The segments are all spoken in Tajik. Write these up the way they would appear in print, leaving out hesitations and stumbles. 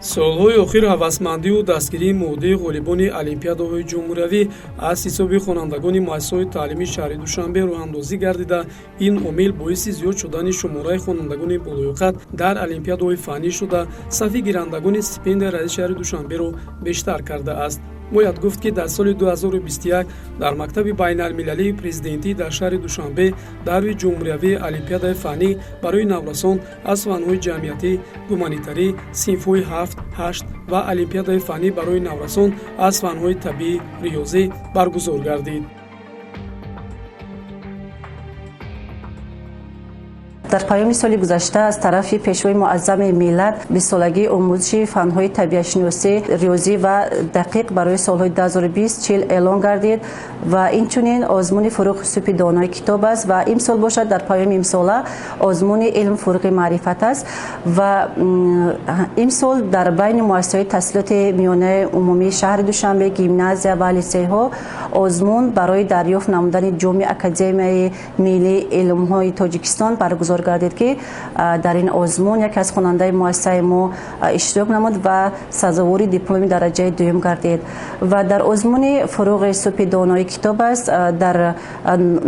Солҳои охир ҳавасмандию дастгирии моддии ғолибони олимпиадаҳои ҷумҳуриявӣ аз ҳисоби хонандагони муассисаҳои таълимии шаҳри Душанбе роҳандозӣ гардида, ин омил боиси зиёд шудани шумораи хонандагони болоёқат дар олимпиадаҳои фаннӣ шуда, сафи гирандагони стипендияи раиси шаҳри Душанберо бештар кардааст. Бояд гуфт, ки дар соли 2021 дар мактаби байналмилалии президентӣ дар шаҳри Душанбе даври ҷумҳуриявии олимпиадаи фаннӣ барои наврасон аз фанҳои ҷамъиятӣ, гуманитарӣ, синфҳои 7, 8 ва олимпиадаи фаннӣ барои наврасон аз фанҳои табиӣ, риёзӣ баргузор гардид. Дар паёми соли гузашта аз тарафи Пешвои муаззами миллат 20-солагии омӯзиши фанҳои табиатшиносӣ, риёзӣ ва дақиқ барои солҳои 2020-40 эълон гардид ва инчунин озмуни «Фурӯғи субҳи донои китоб» аст ва имсол бошад, дар паёми имсола озмуни «Илм фурӯғи маърифат» аст. Ва имсол дар байни муассисаҳои таҳсилоти миёнаи умумии шаҳри Душанбе, гимназия ва литсейҳо озмун барои дарёфт намудани ҷоми Академияи миллии илмҳои Тоҷикистон баргузор гардид, ки дар ин озмун яке аз хонандаи муассисаи мо иштирок намуд ва сазовори дипломи дараҷаи дуюм гардид. Ва дар озмуни «Фурӯғи субҳи донои китоб» аст, дар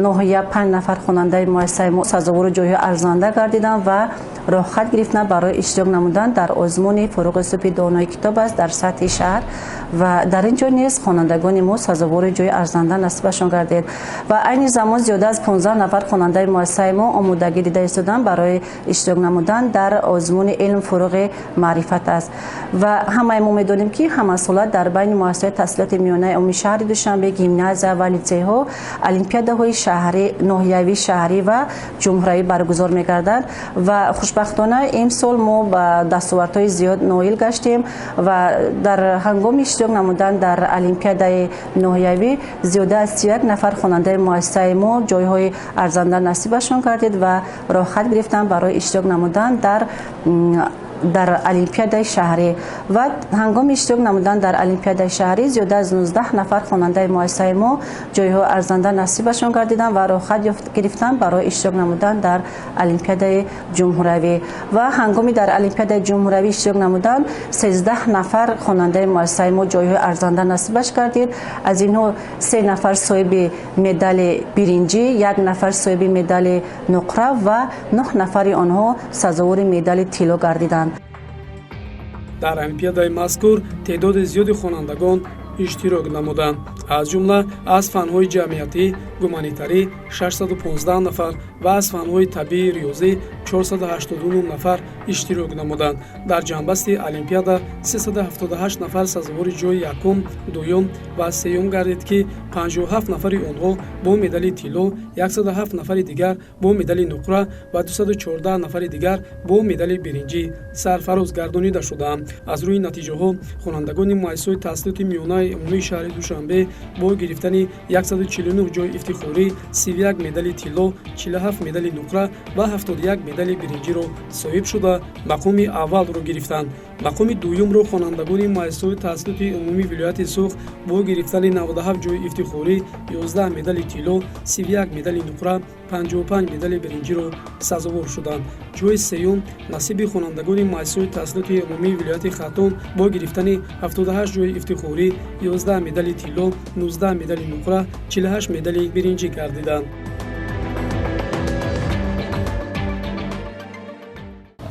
ноҳия 5 нафар хонандаи муассисаи мо сазовори ҷойҳои арзанда гардиданд ва роҳхат гирифтанд барои иштирок намудан дар озмуни «Фурӯғи субҳи донои китоб» аст дар сатҳи шаҳр ва дар ин ҷо низ хонандагони мо сазовори ҷои арзанда насибашон гардид. Ва айни замон зиёда аз 15 нафар хонандаи муассисаи мо омодагӣ дида истоданд барои иштирок намудан дар озмуни «Илм фурӯғи маърифат» аст. Ва ҳамаи мо медонем, ки ҳамасола дар байни муассисаҳои таҳсилоти миёнаи умумии шаҳри Душанбе, гимназия ва литсейҳо олимпиадаҳои шаҳрӣ, ноҳиявӣ, шаҳрӣ ва ҷумҳуриявӣ баргузор мегарданд. Ва хушбахтона имсол мо ба дастовардҳои зиёд ноил гаштем ва дар ҳангоми иштирок намудан дар олимпиадаи ноҳиявӣ зиёда аз 31 нафар хонандаи муассисаи мо ҷойҳои арзанда насибашон гардид ва роҳхат гирифтанд барои иштирок намудан дар олимпиадаи шаҳрӣ. Ва ҳангоми иштирок намудан дар олимпиадаи шаҳрӣ зиёда аз 19 нафар хонандаи муассисаи мо ҷойҳои арзанда насибашон гардиданд ва роҳхат гирифтанд барои иштирок намудан дар олимпиадаи ҷумҳуравӣ. Ва ҳангоми дар олимпиадаи ҷумҳуравӣ иштирок намудан 13 нафар хонандаи муассисаи мо ҷойҳои арзанда насибаш гардид. Аз инҳо се нафар соҳиби медали биринҷӣ, як нафар соҳиби медали нуқра ва 9 нафари онҳо сазовори медали тилло гардиданд. Дар олимпиадаи мазкур теъдоди зиёди хонандагон иштирок намуданд. Аз ҷумла аз фанҳои ҷамъиятӣ, гуманитарӣ 615 нафар ва аз фанҳои табиӣ, риёзӣ 489 нафар иштирок намуданд. Дар ҷамъбасти олимпиада 378 нафар сазовори ҷои якум, дуюм ва сеюм гардид, ки 57 нафари онҳо бо медали тилло, 107 нафари дигар бо медали нуқра ва 214 нафари дигар бо медали биринҷӣ сарфароз гардонида шудаанд. Аз рӯи натиҷаҳо хонандагони муассисаҳои таҳсилоти миёнаи умумии шаҳри Душанбе бо гирифтани 149 ҷои ифтихорӣ, 31 медали тилло, 47 медали нуқра ва 71 медали биринҷиро соҳиб шуда, мақоми аввалро гирифтанд. Мақоми дуюмро хонандагони муассисаҳои таҳсилоти умумии вилояти Суғд бо гирифтани 97 ҷои ифтихорӣ, 11 медали тилло, 31 медали нуқра, 55 медали биринҷиро сазовор шуданд. Ҷои сеюм насиби хонандагони муассисаҳои таҳсилоти умумии вилояти Хатлон бо гирифтани 78 ҷои ифтихорӣ, 11 медали тилло, 19 медали нуқра, 48 медали биринҷӣ гардиданд.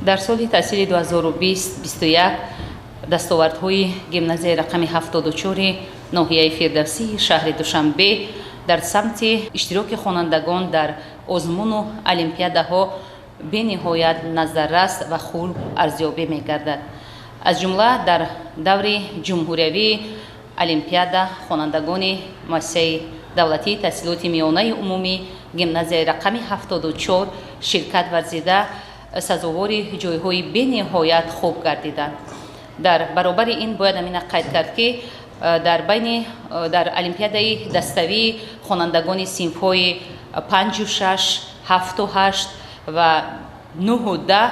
Дар соли таҳсили 2020-21 дастовардҳои гимназияи рақами 74 ноҳияи Фирдавсии шаҳри Душанбе дар самти иштироки хонандагон дар озмуну олимпиадаҳо бениҳоят назаррас ва хуб арзёбӣ мегардад. Аз ҷумла дар даври ҷумҳуриявии олимпиада хонандагони муассисаи давлатии таҳсилоти миёнаи умумӣ, гимназияи рақами 74 ширкат варзида, сазовори ҷойҳои бениҳоят хуб гардиданд. Дар баробари ин бояд амина қайд кард, ки дар байни дар олимпиадаи даставии хонандагони синфҳои панҷу шаш, ҳафту ҳашт ва нӯҳу даҳ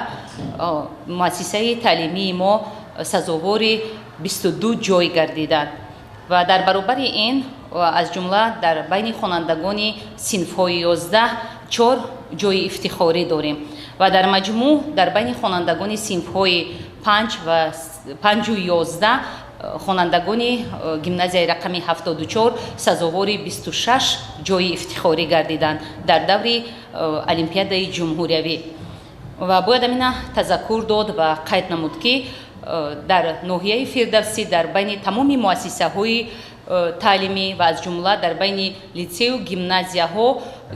муассисаи таълимии мо сазовори 22 ҷой гардиданд. Ва дар баробари ин, аз ҷумла дар байни хонандагони синфҳои 11 чор ҷои ифтихорӣ дорем ва дар маҷмӯъ дар байни хонандагони синфҳои 5 ва 5:11 хонандагони гимназияи рақами 74 сазовори 26 ҷойи ифтихорӣ гардиданд дар даври олимпиадаи ҷумҳуриявӣ. Ва бояд амина тазаккур дод ва қайд намуд, ки дар ноҳияи Фирдавсӣ дар байни тамоми муассисаҳои таълимӣ ва аз ҷумла дар байни литсею гимназияҳо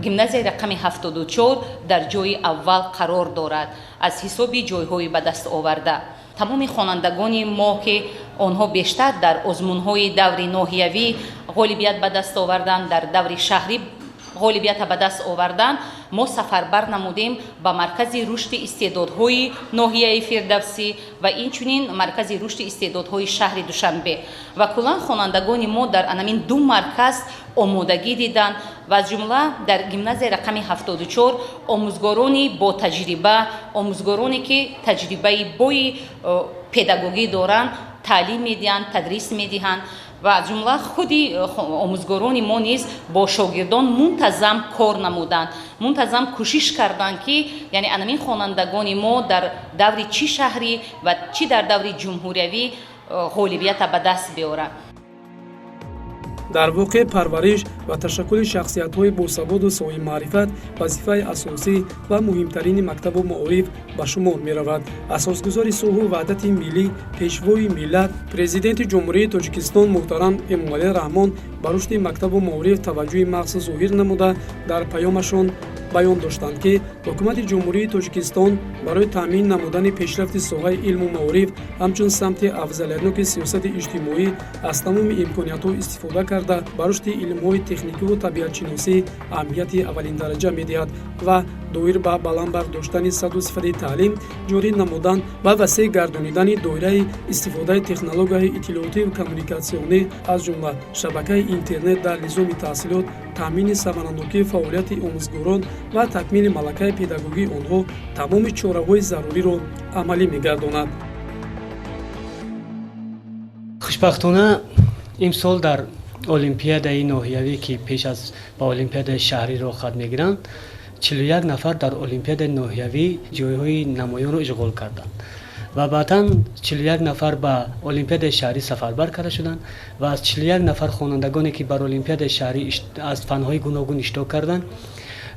гимназияи рақами 74 дар ҷойи аввал қарор дорад аз ҳисоби ҷойҳои ба даст оварда. Тамоми хонандагони мо, ки онҳо бештар дар озмунҳои даври ноҳиявӣ ғолибият ба даст оварданд, дар даври шаҳрӣ ғолибията ба даст оварданд, мо сафарбар намудем ба Маркази рушди истеъдодҳои ноҳияи Фирдавсӣ ва инчунин Маркази рушди истеъдодҳои шаҳри Душанбе. Ва куллан хонандагони мо дар анамин ду марказ омодагӣ диданд ва аз ҷумла дар гимназияи рақами 74 омӯзгорони ботаҷриба, омӯзгороне ки таҷрибаи бои педагогӣ доранд, таълим медиҳанд, тадрис медиҳанд. Ва аз ҷумла худи омӯзгорони мо низ бо шогирдон мунтазам кор намуданд, мунтазам кӯшиш карданд, ки яъне анамин хонандагони мо дар даври чӣ шаҳрӣ ва чӣ дар даври ҷумҳуриявӣ ғолибията ба даст биёранд. Дар воқеъ, парвариш ва ташаккули шахсиятҳои босаводу соҳибмаърифат вазифаи асосӣ ва муҳимтарини мактабу маориф ба шумор меравад. Асосгузори сулҳу ваҳдати миллӣ, Пешвои миллат, Президенти Ҷумҳурии Тоҷикистон муҳтарам Эмомалӣ Раҳмон ба рушди мактабу маориф таваҷҷӯҳи махсус зоҳир намуда, дар паёмашон баён доштанд, ки Ҳукумати Ҷумҳурии Тоҷикистон барои таъмин намудани пешрафти соҳаи илму маориф ҳамчун самти афзалиятноки сиёсати иҷтимоӣ аз тамоми имкониятҳо истифода карда, ба рушди илмҳои техникиву табиатшиносӣ аҳамияти аввалиндараҷа медиҳад ва доир ба баланд бардоштани сатҳу сифати таълим, ҷорӣ намудан ва васеъ гардонидани доираи истифодаи технологияҳои иттилоотиву коммуникатсионӣ, аз ҷумла шабакаи интернет дар низоми таҳсилот, таъмини самаранокии фаъолияти омӯзгорон ва такмили малакаи педагогии онҳо тамоми чораҳои заруриро амалӣ мегардонад. Хушбахтона, имсол дар олимпиадаи ноҳиявӣ, ки пеш аз ба олимпиадаи шаҳрӣ роҳхат мегиранд, 41 нафар дар олимпиадаи ноҳиявӣ ҷойҳои намоёнро ишғол карданд ва баъдан 41 нафар ба олимпиадаи шаҳрӣ сафарбар карда шуданд. Ва аз 41 нафар хонандагоне, ки бар олимпиадаи шаҳрӣ аз фанҳои гуногун иштирок карданд,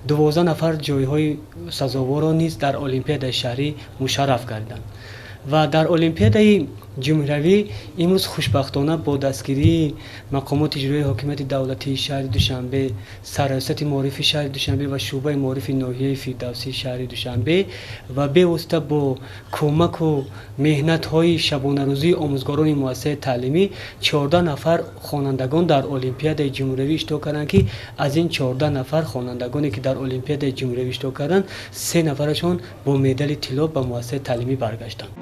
12 нафар ҷойҳои сазоворро низ дар олимпиадаи шаҳрӣ мушарраф гардиданд. Ва дар олимпиадаи ҷумҳуриявӣ имрӯз хушбахтона бо дастгирии мақомоти иҷроии ҳокимияти давлатии шаҳри Душанбе, Сарраёсати маорифи шаҳри Душанбе ва шӯъбаи маорифи ноҳияи Фирдавсии шаҳри Душанбе ва бевосита бо кӯмаку меҳнатҳои шабонарӯзии омӯзгорони муассисаи таълимӣ 14 нафар хонандагон дар олимпиадаи ҷумҳуриявӣ иштирок карданд, ки аз ин 14 нафар хонандагоне, ки дар олимпиадаи ҷумҳуриявӣ иштирок карданд, се нафарашон бо медали тилло ба муассисаи таълимӣ баргаштанд.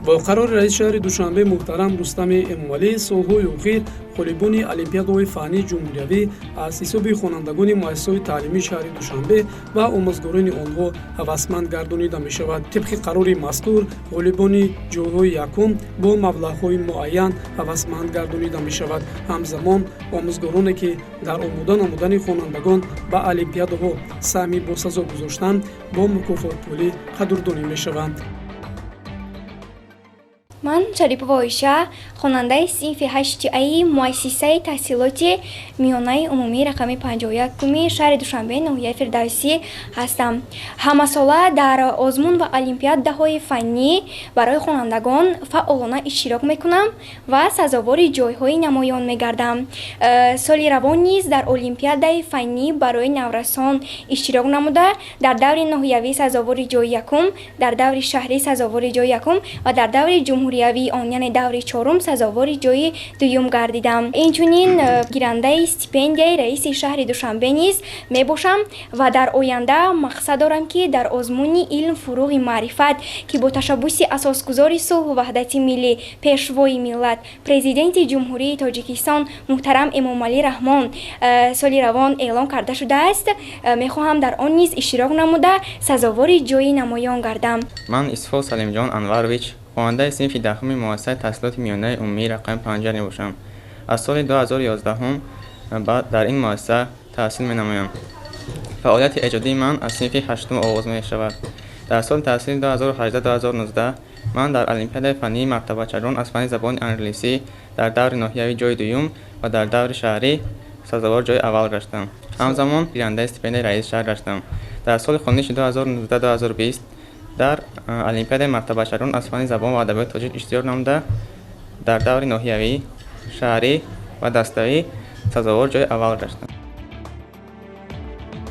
Бо қарори раиси шаҳри Душанбе муҳтарам Рустами Эмомалӣ, солҳои охир ғолибони олимпиадаҳои фаннии ҷумҳуриявӣ аз ҳисоби хонандагони муассисаҳои таълимии шаҳри Душанбе ва омӯзгорони онҳо ҳавасманд гардонида мешавад. Тибқи қарори мазкур, ғолибони ҷойҳои якум бо маблағҳои муайян ҳавасманд гардонида мешавад. Ҳамзамон, омӯзгороне, ки дар омода намудани хонандагон ба олимпиадаҳо саҳми босазо гузоштанд, бо мукофотпулӣ қадрдонӣ мешаванд. Ман Шарипова Оиша, хонандаи синфи ҳашти аи муассисаи таҳсилоти миёнаи умумии рақами 51-уми шаҳри Душанбе, ноҳияи Фирдавсӣ ҳастам. Ҳамасола дар озмун ва олимпиадаҳои фаннӣ барои хонандагон фаъолона иштирок мекунам ва сазовори ҷойҳои намоён мегардам. Соли равон низ дар олимпиадаи фаннӣ барои наврасон иштирок намуда, дар даври ноҳиявӣ сазовори ҷои якум, дар даври шаҳрӣ сазовори ҷои якум ва дар даври ҷумҳуриявии он, яъне даври чорум, сазовори ҷои дуюм гардидам. Инчунин гирандаи стипендияи раиси шаҳри Душанбе низ мебошам ва дар оянда мақсад дорам, ки дар озмуни «Илм фурӯғи маърифат», ки бо ташаббуси асосгузори сулҳу ваҳдати миллӣ, Пешвои миллат, Президенти Ҷумҳурии Тоҷикистон муҳтарам Эмомалӣ Раҳмон соли равон эълон карда шудааст, мехоҳам дар он низ иштирок намуда, сазовори ҷои намоён гардам. Ман Исфо Салимҷон Анварович, хонандаи синфи 10-уми муассисаи таҳсилоти миёнаи умумии рақами 50 мебошам. Аз соли 2011 баъд дар ин муассиса таҳсил менамоям. Фаъолияти эҷодии ман аз синфи ҳаштум оғоз мешавад. Дар соли таҳсили 2018-2019 ман дар олимпиадаи фаннии мактаббачагон аз фанни забони англисӣ дар даври ноҳиявӣ ҷойи дуюм ва дар даври шаҳрӣ сазовор ҷойи аввал гаштам. Ҳамзамон гирандаи стипендияи раиси шаҳр гаштам. Дар соли хониши 2019-2020 дар олимпиадаи мактаббачагон аз фанни забон ва адабиёти тоҷик иштирок намуда, дар даври ноҳиявӣ, шаҳрӣ ва даставӣ сазовор ҷойи аввал гаштам.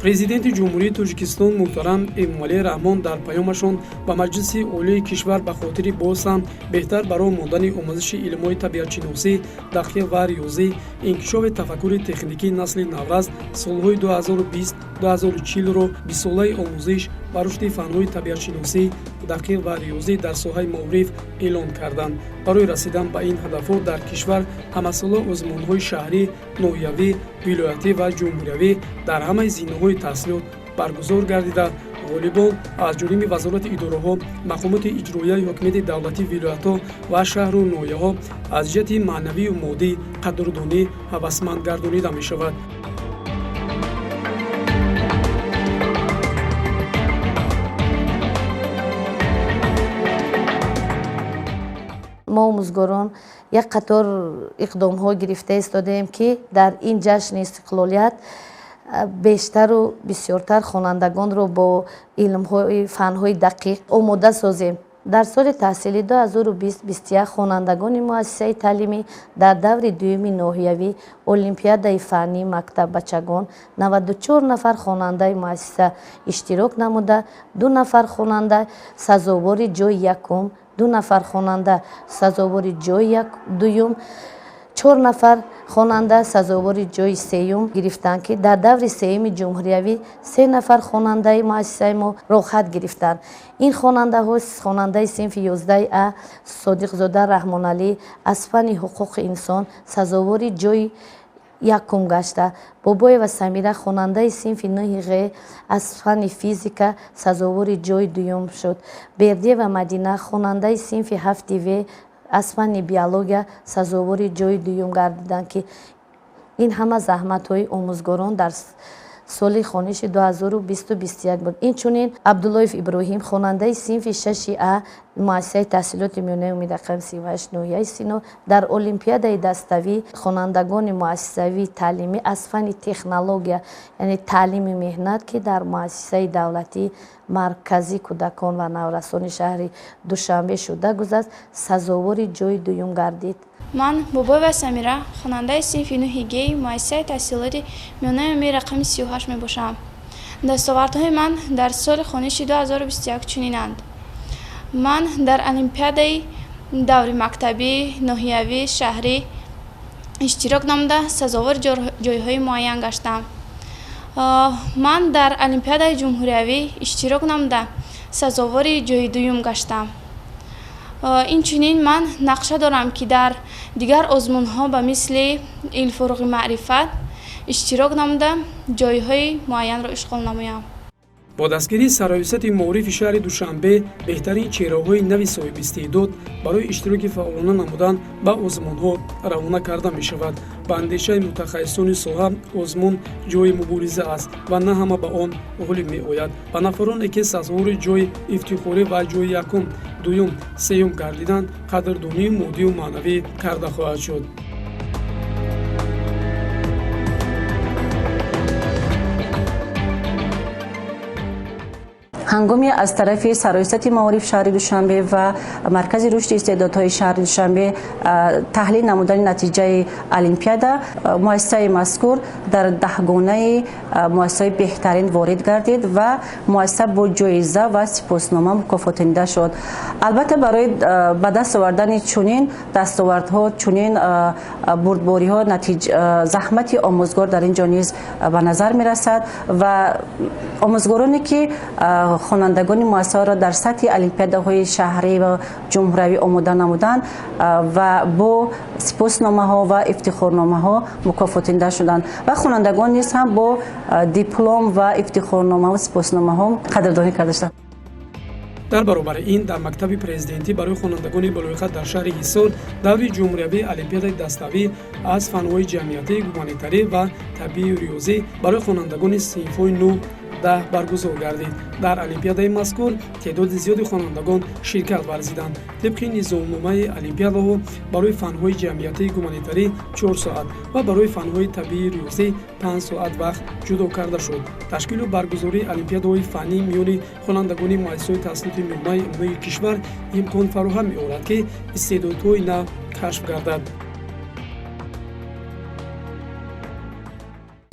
Президенти Ҷумҳурии Тоҷикистон муҳтарам Эмомалӣ Раҳмон дар паёмашон ба Маҷлиси Олии кишвар ба хотири боз ҳам беҳтар барои мондани омӯзиши илмҳои табиатшиносӣ, дақиқ ва риёзӣ, инкишофи тафаккури техникии насли наврас, солҳои 2020-2040-ро бистсолаи омӯзиш ва рушди фанҳои табиатшиносӣ, дақиқ ва риёзӣ дар соҳаи маориф эълон карданд. Барои расидан ба ин ҳадафҳо дар кишвар ҳамасола озмунҳои шаҳрӣ, ноҳиявӣ, вилоятӣ ва ҷумҳуриявӣ дар ҳамаи зинаҳои таҳсилот баргузор гардида, ғолибон аз ҷониби вазорати идораҳо, мақомоти иҷроияи ҳокимияти давлатии вилоятҳо ва шаҳру ноҳияҳо аз ҷиҳати маънавию моддӣ қадрдонӣ, ҳавасманд гардонида мешавад. Мо, омӯзгорон, як қатор иқдомҳо гирифта истодаем, ки дар ин ҷашни истиқлолият бештару бисёртар хонандагонро бо илмҳои фанҳои дақиқ омода созем. Дар соли таҳсили 2020-21 хонандагони муассисаи таълимӣ дар даври дуюми ноҳиявӣ олимпиадаи фаннии мактаббачагон 94 нафар хонандаи муассиса иштирок намуда, 2 нафар хонанда сазовори ҷои якум, 2 нафар хонанда сазовори ҷои дуюм, 4 нафар хонанда сазовори ҷои сеюм гирифтанд, ки дар даври сеюми ҷумҳуриявӣ 3 нафар хонандаи муассисаи мо роҳхат гирифтанд. Ин хонандаҳо: хонандаи синфи 11 а Содиқзода Раҳмоналӣ аз фанни ҳуқуқи инсон сазовори ҷои якум гашта, Бобоева Самира, хонандаи синфи 9 ғ, аз фанни физика сазовори ҷои дуюм шуд, Бердиева Мадина, хонандаи синфи 7 в, аз фанни биология сазовори ҷои дуюм гардиданд, ки ин ҳама заҳматҳои омӯзгорон дар соли хониши 2020-21 буд. Инчунин Абдуллоев Иброҳим, хонандаи синфи 6 а муассисаи таҳсилоти миёнаи умумии рақами 38 ноҳияи Сино, дар олимпиадаи даставӣ хонандагони муассисавии таълимӣ аз фанни технология, яъне таълими меҳнат, ки дар муассисаи давлатии марказии кӯдакон ва наврасони шаҳри Душанбе шуда гузашт, сазовори ҷои дуюм гардид. Ман Бобоева Самира, хонандаи синфи 9 г муассисаи таҳсилоти миёнаи умумии рақами 38 мебошам. Дастовардҳои ман дар соли хониши 2021 чунинанд. Ман дар олимпиадаи даври мактабӣ, ноҳиявӣ, шаҳрӣ иштирок намуда, сазовори ҷойҳои муайян гаштам. Ман дар олимпиадаи ҷумҳуриявӣ иштирок намуда, сазовори ҷои дуюм гаштам. Инчунин ман нақша дорам, ки дар дигар озмунҳо ба мисли Илфуруғи маърифат иштирок намуда, ҷойҳои муайянро ишғол намоям. Бо дастгирии Сарраёсати маорифи шаҳри Душанбе беҳтарин чеҳраҳои нави соҳибистеъдод барои иштироки фаъолона намудан ба озмунҳо равона карда мешавад. Ба андешаи мутахассисони соҳа, озмун ҷои мубориза аст ва на ҳама ба он ғолиб меояд. Ба нафароне, ки сазовори ҷои ифтихорӣ ва ҷои якум, дуюм, сеюм гардиданд, қадрдонии моддию маънавӣ карда хоҳад шуд. Ҳангоми аз тарафи Сарраёсати маориф шаҳри Душанбе ва Маркази рушди истеъдодҳои шаҳри Душанбе таҳлил намудани натиҷаи олимпиада, муассисаи мазкур дар даҳгонаи муассисаҳои беҳтарин ворид гардид ва муассиса бо ҷоиза ва сипоснома мукофотонида шуд. Албатта, барои ба даст овардани чунин дастовардҳо, чунин бурдбориҳо заҳмати омӯзгор дар ин ҷо низ ба назар мерасад ва омӯзгороне, ки хонандагони муассисаҳоро дар сатҳи олимпиадаҳои шаҳрӣ ва ҷумҳуриявӣ омода намуданд ва бо сипосномаҳо ва ифтихорномаҳо мукофотида шуданд ва хонандагон низ ҳам бо диплом ва ифтихорномаҳо сипосномаҳо қадрдонӣ карда шуданд. Дар баробари ин, дар мактаби президентӣ барои хонандагони болоиқат дар шаҳри Ҳисор даври ҷумҳуриявии олимпиадаи даставӣ аз фанҳои ҷамъиятӣ, гуманитарӣ ва табиию риёзӣ барои хонандагони синфҳои 9, 10 баргузор гардид. Дар олимпиадаи мазкур теъдоди зиёди хонандагон ширкат варзиданд. Тибқи низомномаи олимпиадаҳо барои фанҳои ҷамъиятии гуманитарӣ 4 соат ва барои фанҳои табиии риёзӣ 5 соат вақт ҷудо карда шуд. Ташкилу баргузории олимпиадаҳои фаннӣ миёни хонандагони муассисаҳои таҳсилоти миёнаи умумии кишвар имкон фароҳам меорад, ки истеъдодҳои нав кашф гардад.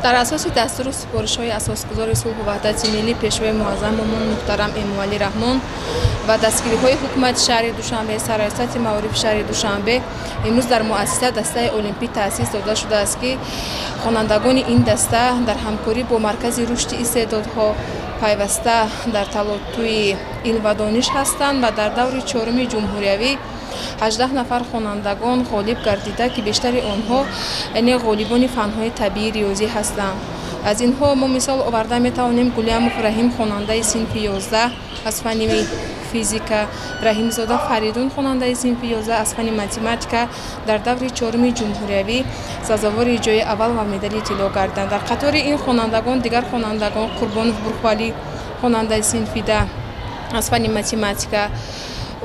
Дар асоси дастуру супоришҳои асосгузори сулҳу ваҳдати миллӣ, пешвои муаззамумон муҳтарам Эмомалӣ Раҳмон ва дастгириҳои ҳукумати шаҳри Душанбе, Сарраёсати маорифи шаҳри Душанбе, имрӯз дар муассиса дастаи олимпӣ таъсис дода шудааст, ки хонандагони ин даста дар ҳамкорӣ бо маркази рушди истеъдодҳо пайваста дар талотуи илм ва дониш ҳастанд ва дар даври чоруми ҷумҳуриявӣ 18 нафар хонандагон ғолиб гардида, ки бештари онҳо яъне ғолибони фанҳои табиӣ риёзӣ ҳастанд. Аз инҳо мо мисол оварда метавонем Гулямов Раҳим, хонандаи синфи 11 аз фанни физика, Раҳимзода Фаридун, хонандаи синфи 11 аз фанни математика дар даври чоруми ҷумҳуриявӣ сазовори ҷои аввал ва медали тилло гардиданд. Дар қатори ин хонандагон дигар хонандагон Қурбонов Бурхвалӣ, хонандаи синфи 10 аз фанни математика,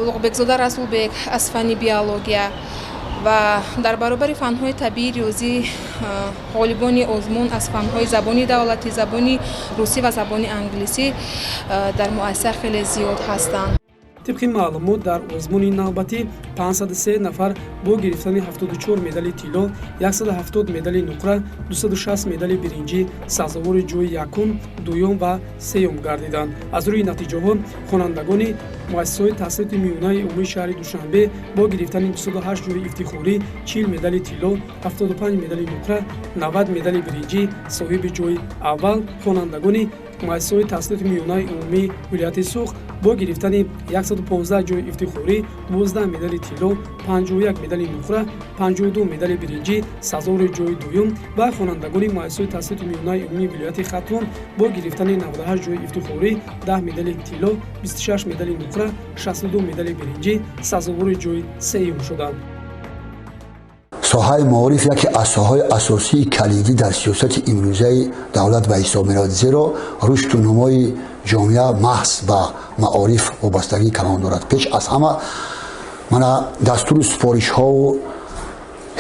Улуғбекзода Расулбек аз фанни биология ва дар баробари фанҳои табиӣ риёзӣ ғолибони озмун аз фанҳои забони давлатӣ, забони русӣ ва забони англисӣ дар муассиса хеле зиёд ҳастанд. Тибқи маълумот, дар озмуни навбатӣ 503 нафар бо гирифтани 74 медали тилло, 170 медали нуқра, 260 медали биринҷӣ сазовори ҷои якум, дуюм ва сеюм гардиданд. Аз рӯи натиҷаҳо хонандагони муассисаҳои таҳсилоти миёнаи умумии шаҳри Душанбе бо гирифтани 208 ҷои ифтихорӣ, 40 медали тилло, 75 медали нуқра, 90 медали биринҷӣ соҳиби ҷои аввал, хонандагони муассисаҳои таҳсилоти миёнаи умумии вилояти Суғд бо гирифтани 115 ҷои ифтихорӣ, 12 медали тилло, 51 медали нуқра, 52 медали биринҷӣ сазовори ҷои дуюм ва хонандагони муассисаҳои таҳсилоти миёнаи умумии вилояти Хатлон бо гирифтани 98 ҷои ифтихорӣ, 10 медали тилло, 26 медали нуқра, 62 медали биринҷӣ сазовори ҷои сеюм шуданд. Соҳаи маориф яке аз соҳаҳои асосии калидӣ дар сиёсати имрӯзаи давлат ба ҳисоб меравад, зеро рушду нумои ҷомеа маҳз ба маориф вобастагии калон дорад. Пеш аз ҳама мана дастуру супоришҳову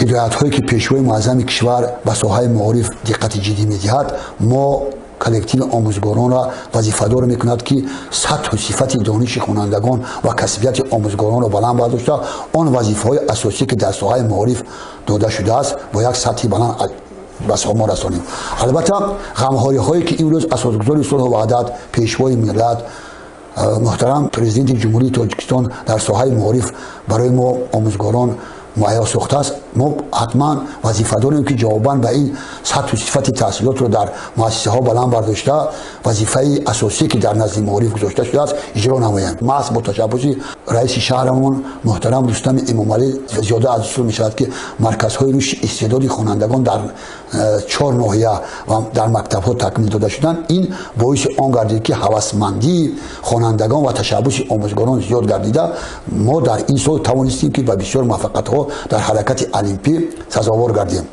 ҳидоятҳое ки пешвои муаззами кишвар ба соҳаи маориф диққати ҷиддӣ медиҳад, мо коллективи омӯзгоронро вазифадор мекунад, ки сатҳу сифати дониши хонандагон ва касбияти омӯзгоронро баланд бардошта, он вазифаҳои асосие ки дар соҳаи маориф дода шудааст, бо як сатҳи баланд ба сомон расонем. Албатта, ғамхориҳое ки имрӯз асосгузори сулҳу ваҳдат, пешвои миллат, муҳтарам президенти Ҷумҳурии Тоҷикистон дар соҳаи маориф барои мо омӯзгорон муҳайё сохтааст, мо ҳатман вазифа дорем, ки ҷавобан ба ин сатҳу сифати таҳсилотро дар муассисаҳо баланд бардошта, вазифаи асосие ки дар назди маориф гузошта шудааст, иҷро намоем. Маҳз бо ташаббуси раиси шаҳрамон муҳтарам Рустами Эмомалӣ зиёда аз 2 сол мешавад, ки марказҳои рушди истеъдоди хонандагон дар 4 ноҳия ва дар мактабҳо такмил дода шуданд. Ин боиси он гардид, ки ҳавасмандии хонандагон ва ташаббуси омӯзгорон зиёд гардида, мо дар ин сол тавонистем, ки ба бисёр муваффақиятҳо дар ҳаракати олимпӣ сазовор гардем.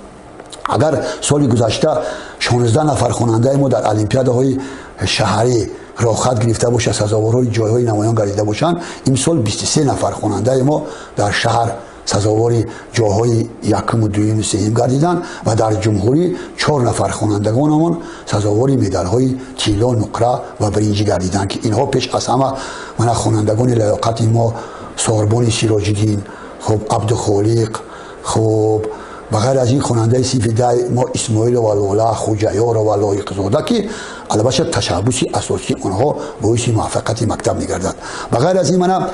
Агар соли гузашта 16 нафар хонандаи мо дар олимпиадаҳои шаҳрӣ роҳхат гирифта бошад, сазоворҳои ҷойҳои намоён гардида бошанд, имсол 23 нафар хонандаи мо дар шаҳр сазовори ҷойҳои якуму дуюму сеюм гардиданд ва дар ҷумҳурӣ 4 нафар хонандагонамон сазовори медалҳои тилло, нуқра ва биринҷӣ гардиданд, ки инҳо пеш аз ҳама мана хонандагони лаёқати мо Сорбони Сироҷиддин, хуб, Абдухолиқ, хуб, ба ғайр аз ин хонандаи синфи 10 мо Исмоилова Лола, Хуҷаёрова Лоиқзода, ки албатта ташаббуси асосии онҳо боиси муваффақияти мактаб мегардад. Ба ғайр аз ин мана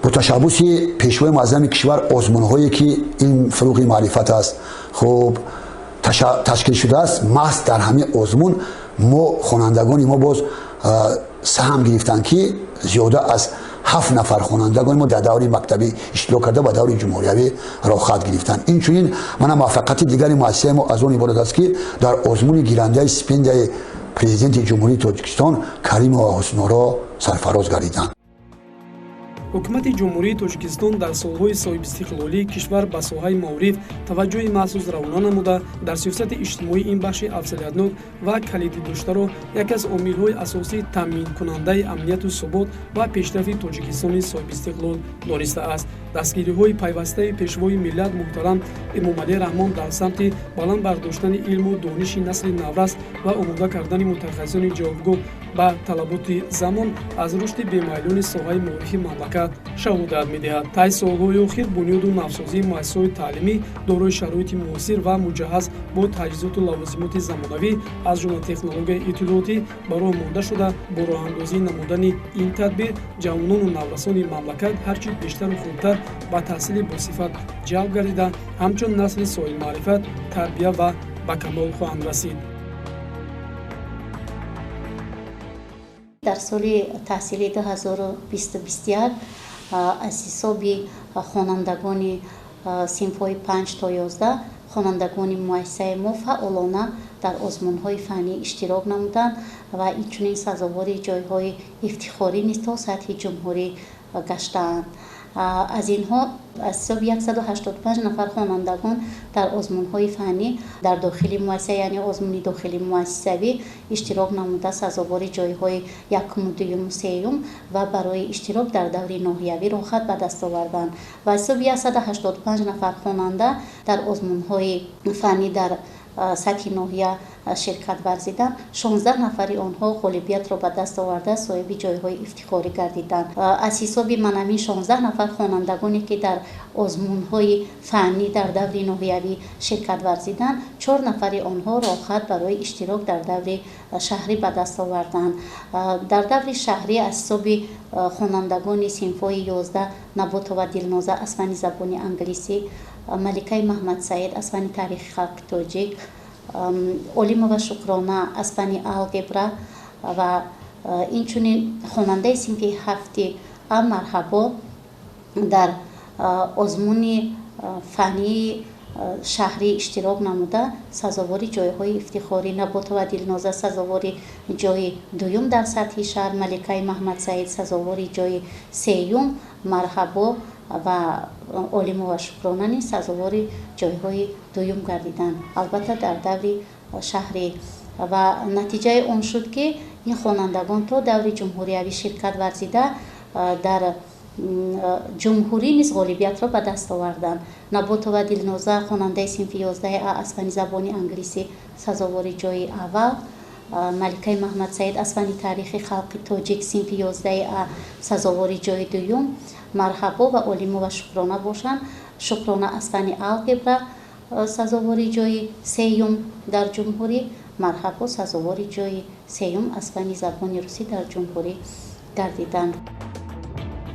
бо ташаббуси пешвои муаззами кишвар озмунҳое ки илм фурӯғи маърифат аст, хуб, ташкил шудааст, маҳз дар ҳамин озмун мо хонандагони мо боз саҳм гирифтанд, ки зиёда аз 7 нафар хонандагони мо дар даври мактабӣ иштирок карда, ба даври ҷумҳуриявӣ роҳхат гирифтанд. Инчунин мана муваффақияти дигари муассисаи мо аз он иборат аст, ки дар озмуни гирандаи стипендияи президенти Ҷумҳурии Тоҷикистон Каримова Ҳусноро сарфароз гардиданд. Ҳукумати Ҷумҳурии Тоҷикистон дар солҳои соҳибистиқлолии кишвар ба соҳаи маориф таваҷҷӯҳи махсус равона намуда, дар сиёсати иҷтимоӣ ин бахши афзалиятнок ва калидӣ доштаро яке аз омилҳои асосии таъминкунандаи амнияту субот ва пешрафти Тоҷикистони соҳибистиқлол донистааст. Дастгириҳои пайвастаи Пешвои миллат муҳтарам Эмомалӣ Раҳмон дар самти баланд бардоштани илму дониши насли наврас ва омода кардани мутахассисони ҷавобгӯ ба талаботи замон аз рушди бемайлони соҳаи маорифи мамлакат шаҳодат медиҳад. Тай солҳои охир бунёду навсозии муассисаҳои таълимӣ дорои шароити муосир ва муҷаҳҳаз бо таҷҳизоту лавозимоти замонавӣ, аз ҷумла технологияи иттилоотӣ, ба роҳ монда шуда, бо роҳандозӣ намудани ин тадбир ҷавонону наврасони мамлакат ҳарчи бештару хубтар ба таҳсили босифат ҷалб гардида, ҳамчун насли соҳибмаърифат тарбия ва ба камол хоҳанд расид. Дар соли таҳсили 2020-21 аз ҳисоби хонандагони синфҳои 5 то 11 хонандагони муассисаи мо фаъолона дар озмунҳои фаннӣ иштирок намуданд ва инчунин сазовори ҷойҳои ифтихорӣ низ то сатҳи ҷумҳурӣ гаштаанд. Аз инҳо аз ҳисоби 185 нафар хонандагон дар озмунҳои фаннӣ дар дохили муассиса, яъне озмуни дохили муассисавӣ иштирок намуда, сазовори ҷойҳои якуму, дуюму, сеюм ва барои иштирок дар даври ноҳиявӣ роҳхат ба даст оварданд. Ва аз ҳисоби 185 нафар хонанда дар озмунҳои фаннӣ дар сатҳи ноҳия ширкат варзиданд, 16 нафари онҳо ғолибиятро ба даст оварда, соҳиби ҷойҳои ифтихорӣ гардиданд. Аз ҳисоби манамин 16 нафар хонандагоне, ки дар озмунҳои фаннӣ дар даври ноҳиявӣ ширкат варзиданд, 4 нафари онҳо роҳхат барои иштирок дар даври шаҳрӣ ба даст оварданд. Дар даври шаҳрӣ аз ҳисоби хонандагони синфҳои 11 Наботова Дилноза аз фанни забони англисӣ, Маликаи Маҳмадсаид аз фанни таърихи халқи тоҷик, Олимова Шукрона аз фанни алгебра ва инчунин хонандаи синфи 7 А Марҳабо дар озмуни фаннии шаҳрӣ иштирок намуда, сазовори ҷойҳои ифтихорӣ. Наботова Дилноза сазовори ҷойи дуюм дар сатҳи шаҳр, Маликаи Маҳмадсаид сазовори ҷойи сеюм, Марҳабо ва Олимова Шукрона низ сазовори ҷойҳои дуюм гардиданд, албатта дар даври шаҳрӣ. Ва натиҷаи он шуд, ки ин хонандагон то даври ҷумҳуриявӣ ширкат варзида, дар ҷумҳурӣ низ ғолибиятро ба даст оварданд. Наботова Дилноза, хонандаи синфи 11 А аз фанни забони англисӣ, сазовори ҷойи аввал, Маликаи Маҳмадсаид аз фанни таърихи халқи тоҷик, синфи 11 А, сазовори ҷойи дуюм, Марҳабо ва Олимова Шукрона бошанд, Шукрона аз фанни алгебра сазовори ҷойи сеюм дар ҷумҳурӣ, Марҳабо сазовори ҷойи сеюм аз фанни забони русӣ дар ҷумҳурӣ гардиданд.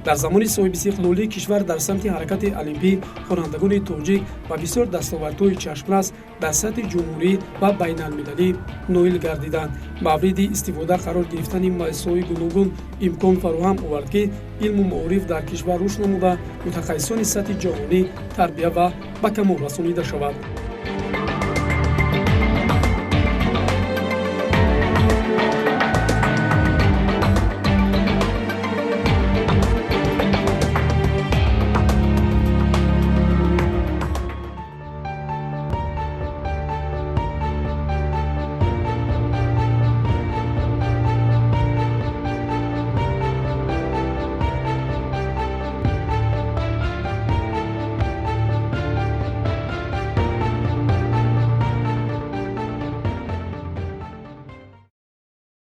Дар замони соҳибистиқлолии кишвар дар самти ҳаракати олимпӣ хонандагони тоҷик ба бисёр дастовардҳои чашмрас дар сатҳи ҷумҳурӣ ва байналмилалӣ ноил гардиданд. Мавриди истифода қарор гирифтани муассисаҳои гуногун имкон фароҳам овард, ки илму маориф дар кишвар рушд намуда, мутахассисони сатҳи ҷаҳонӣ тарбия ва ба камол расонида шавад.